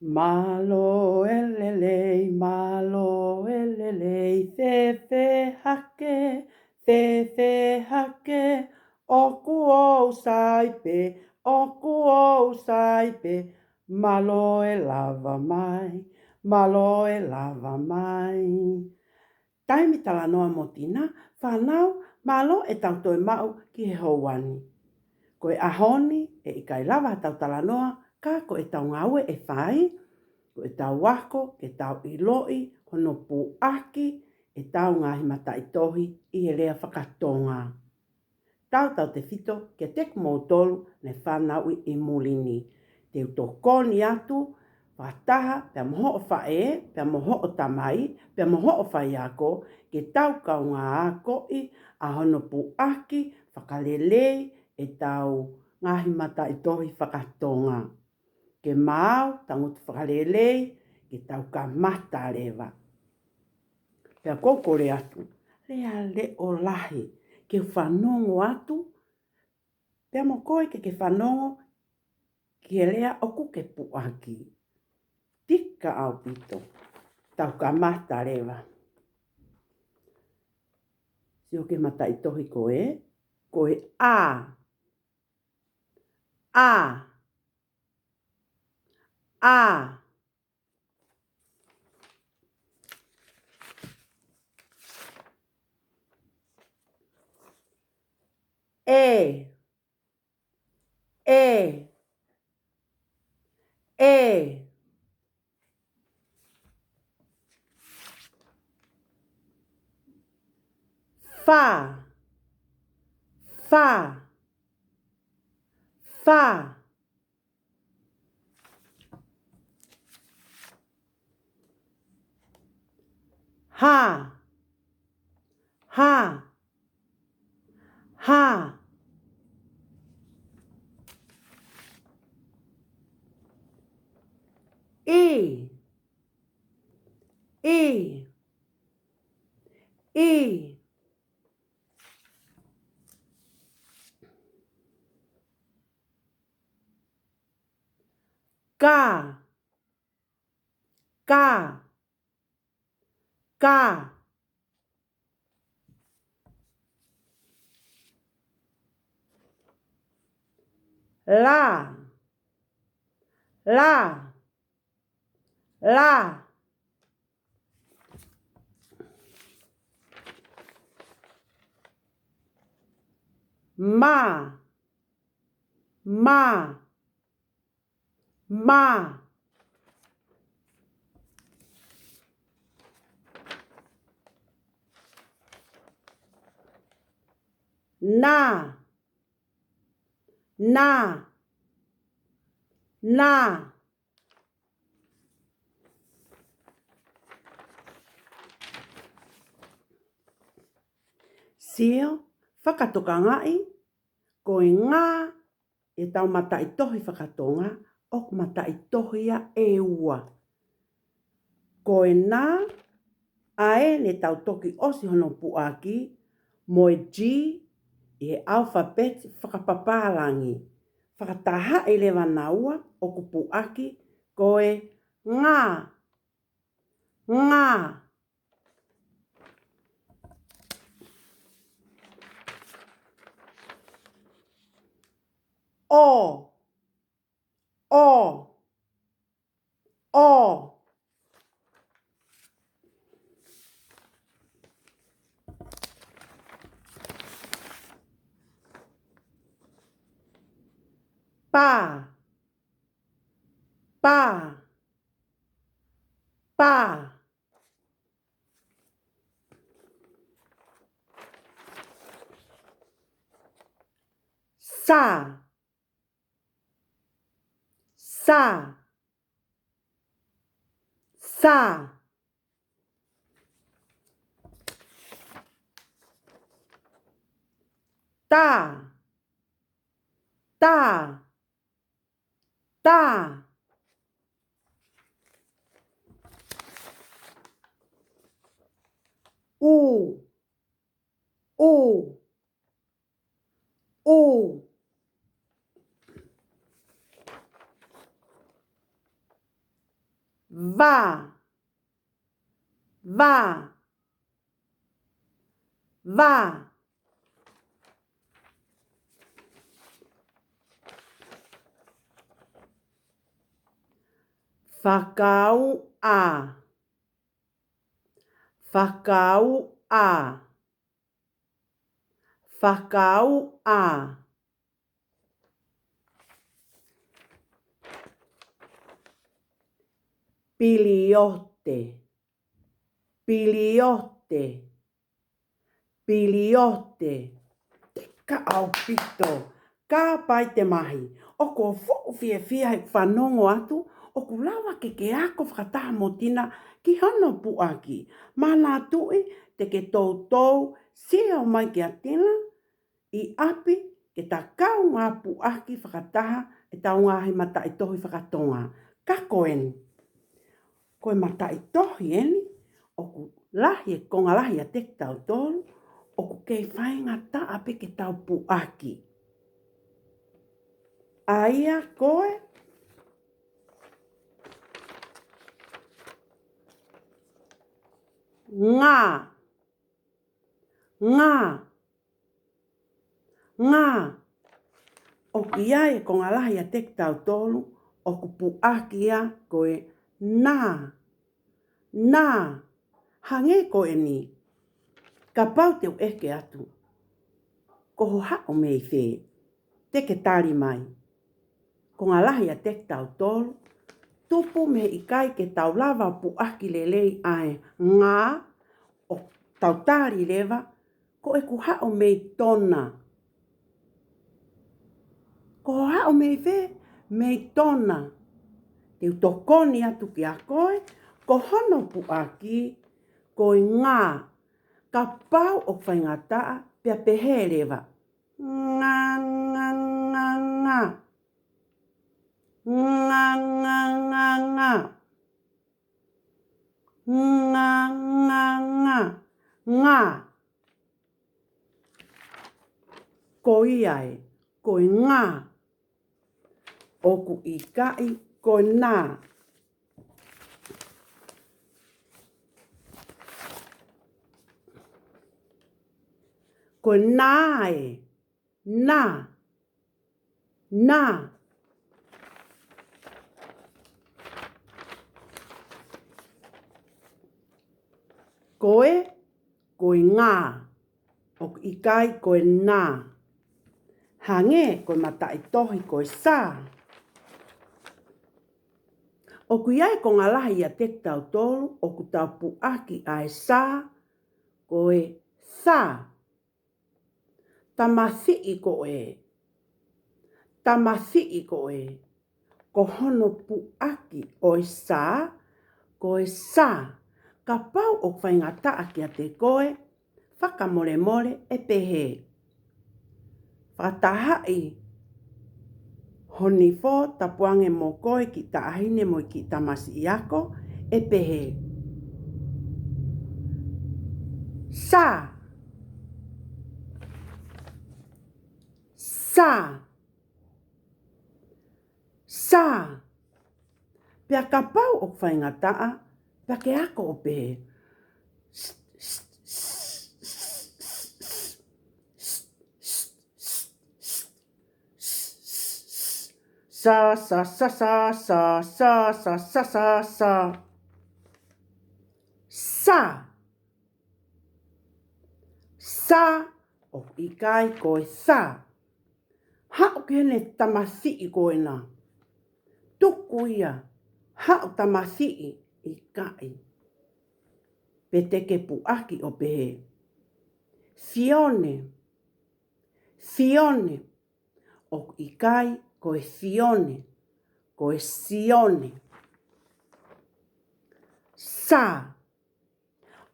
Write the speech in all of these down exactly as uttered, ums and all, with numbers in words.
Mālō e lelei, mālō e lelei, fēfē hake, fēfē hake, ʻoku ou sai pē, ʻoku ou sai pē, mālō e lava mai, mālō e lava mai. Taimi talanoa mo Tina, fānau, mālō ʻetau toe maʻu ki he houa ni. Ko e ʻaho ni, ʻe ʻikai lava ʻetau talanoa, ka ko ʻetau ngāue ʻe fai, ko ʻetau ako, ke tau ʻiloʻi, hono puʻaki, ʻetau ngaahi mataʻitohi ʻi he lea fakatonga. Tautautefito kiate kimoutolu ne fanauʻi ʻi muli ni. Te u tokoni atu, fakataha, pea mo hoʻo faʻē, pea mo hoʻo tamai, pea mo hoʻo faiako, ke tau kaungā akoʻi, ʻa hono puʻaki, fakalelei, ʻetau ngaahi mataʻitohi fakatonga. Ke maau, tangutu fakalelei, ke tau kamata leva. Pea ʻoku ou kole atu, lea leʻo lahi, ke fanongo atu, pea mo koe ke ke fanongo, ki he lea ʻoku ke puʻaki. Tika ʻaupito, tau kamata leva. Sio ki he mataʻitohi ko ē, ko e A. A. A. E. E. E. Fa. Fa. Fa. Ha. Ha. Ha. ʻI. ʻI. ʻI. Ka. Ka. Ka. La. La. La. Ma. Ma. Ma. Na. Na. Na. Sio, fakatokangaʻi, ko e ngā ʻetau mataʻitohi fakatonga, ʻoku mataʻitohi ia ʻe ua. Ko e na, ʻa ē ne tau toki ʻosi hono puʻaki, mo e G, ʻi he ʻalafapeti fakapapālangi. Fakatahaʻi leva naua ʻoku puʻaki, ko e nga, nga. O, o, o. Pa, pa, pa. Sa, sa, sa. Ta, ta, ta. U, u, u. Va. Va. Va. Fakauʻa. Fakauʻa. Fakauʻa. Piliote. Piliote. Piliote. Teka ʻaupito. Ka pai te mahi. ʻOku ou fuʻu fiefia he fanongo atu, ʻoku lava ke ke ako fakataha mo Tina ki hono puʻaki. Manatuʻi te ke toutou sio mai kia Tina ʻi ʻapi ke ta kaungā puʻaki fakataha ʻetau ngaahi mataʻitohi fakatonga. Ka ko eni, ko e mataʻitohi eni, ʻoku lahi e konga lahi ʻiate kitautolu, ʻoku kei faingataʻa pē ke tau puʻaki. ʻA ia ko e ngā. Ngā. Ngā. ʻOku ʻi ai e konga lahi ʻiate kitautolu, ʻoku puʻaki ia ko e nā. Nā. Hangē ko eni. Kapau te u ʻeke atu, ko ho haʻu mei fē? Te ke tali mai. Konga lahi ʻiate kitautolu, tupu mei he ʻikai ke tau lava puʻaki lelei ʻa e ngā, ʻo tau tali leva, ko ʻeku haʻu mei Tona. Ko ho haʻu mei fē? Mei Tona. Te u tokoni atu kia koe, ko hono puʻaki, ko e ngā. Kapau ʻoku faingataʻa, pea pehē leva. Ngā, ngā, ngā, ngā. Ngā, ngā, ngā, ngā. Ngā, ngā, ngā, ngā. Ko ia ē, ko e ngā. ʻOku ʻikai ko e nā. Ko e nā ē, nā. Nā. Ko e, ko e ngā. ʻOku ʻikai ko e nā. Hangē ko e mataʻitohi ko e sā. ʻOku ʻi ai e konga lahi ʻiate kitautolu, ʻoku tau puʻaki ʻa e sā, ko e sā. Tamasiʻi ko ē. Tamasiʻi ko ē. Ko hono puʻaki ʻo e sā, ko e sā. Kapau ʻoku faingataʻa kiate koe, fakamolemole ʻe pehē. Fakatahaʻi ho nifo, tapu ange mo koe kiʻi taʻahine mo e kiʻi tamasiʻi ako, ʻe pehē. Sā. Sā. Sā. Pea kapau ʻoku faingataʻa, pea ke ako ʻo pehē. Sā, sā, sā, sā, sā, sā, sā, sā, sā, sā. Sā. Sā, ʻoku ʻikai ko e sā. Haʻu ki heʻene tamasiʻi ko ena. Tuku ia, haʻu tamasiʻi ʻikai. Pe te ke puʻaki ʻo pehē. Sione. Sione. ʻOku ʻikai ko e Sione. Ko e Sione. Sā.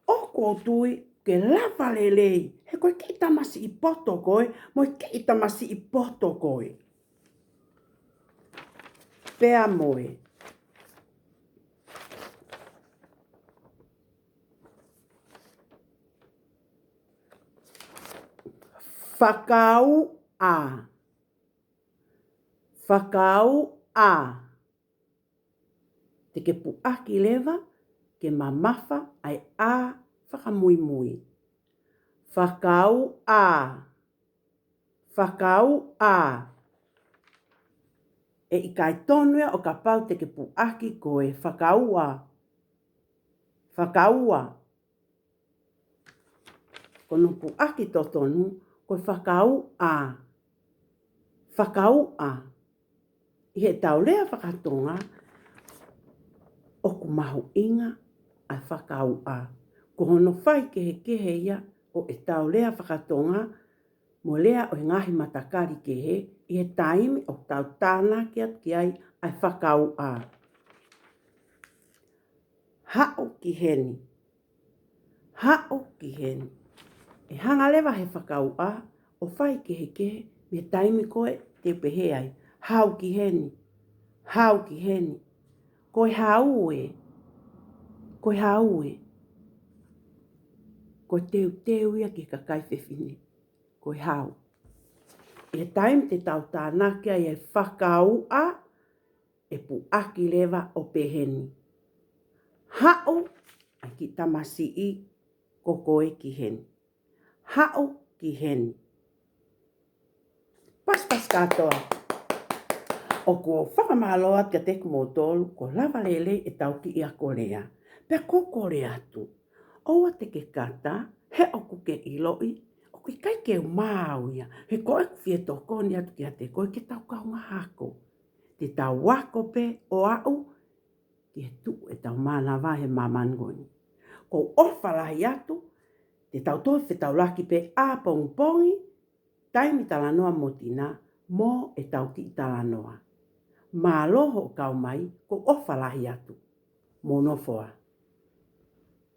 ʻOku ou tui ke lava lelei, he ko e kiʻi tamasiʻi poto koe, mo e kiʻi tamasiʻi poto koe. Pea mo e. Fakauʻa. Fakauʻa. Te ke puʻaki leva ke mamafa ʻa e ʻa fakamuimui. Fakauʻa. Fakauʻa. ʻE ʻikai tonu ia ʻo kapau te ke puʻaki ko e fakauʻa. Fakauʻa. Ko hono puʻaki totonu ko e fakauʻa. Fakauʻa. ʻI heʻetau lea faka-Tonga, ʻoku mahuʻinga ʻa e fakauʻa. Ko hono faikehekehe ia ʻo ʻetau lea faka-Tonga mo e lea ʻo e ngaahi matakali kehe ʻi he taimi ʻoku tau tānaki atu ki ai ʻa e fakauʻa. Haʻu ki heni. Haʻu ki heni. ʻE hanga leva he fakauʻa ʻo faikehekehe mei he taimi ko ē te u pehē ai, haʻu ki heni. Haʻu ki heni. Ko e haʻu ē. Ko e haʻu ē. Ko e teuteu ia ki he kakai fefine. Ko e haʻu. ʻI he taimi te tau tānaki ai e fakauʻa, ʻe puʻaki leva ʻo pehē ni. Haʻu ʻa e kiʻi tamasiʻi ko koe ki heni. Haʻu ki heni. Pasipasi kātoa. ʻOku ou fakamālō atu kiate kimoutolu kuo lava lelei ʻetau kiʻi ako lea. Pea ʻoku ou kole atu, ʻoua te ke kata, he ʻoku ke ʻiloʻi ʻoku ʻikai ke u maau ia. He ko ʻeku fie tokoni atu kiate koe ke tau kaungā ako. Te tau ako pē ʻo aʻu ki he tuʻu ʻetau mānava he māmani ko eni. ʻOku ou ʻofa lahi atu, te tau toe fetaulaki pē ʻapongipongi, taimi talanoa mo Tina, mo ʻetau kiʻi talanoa. Mālō hoʻo kau mai, ʻoku ou ʻofa lahi atu. Mou nofo ā.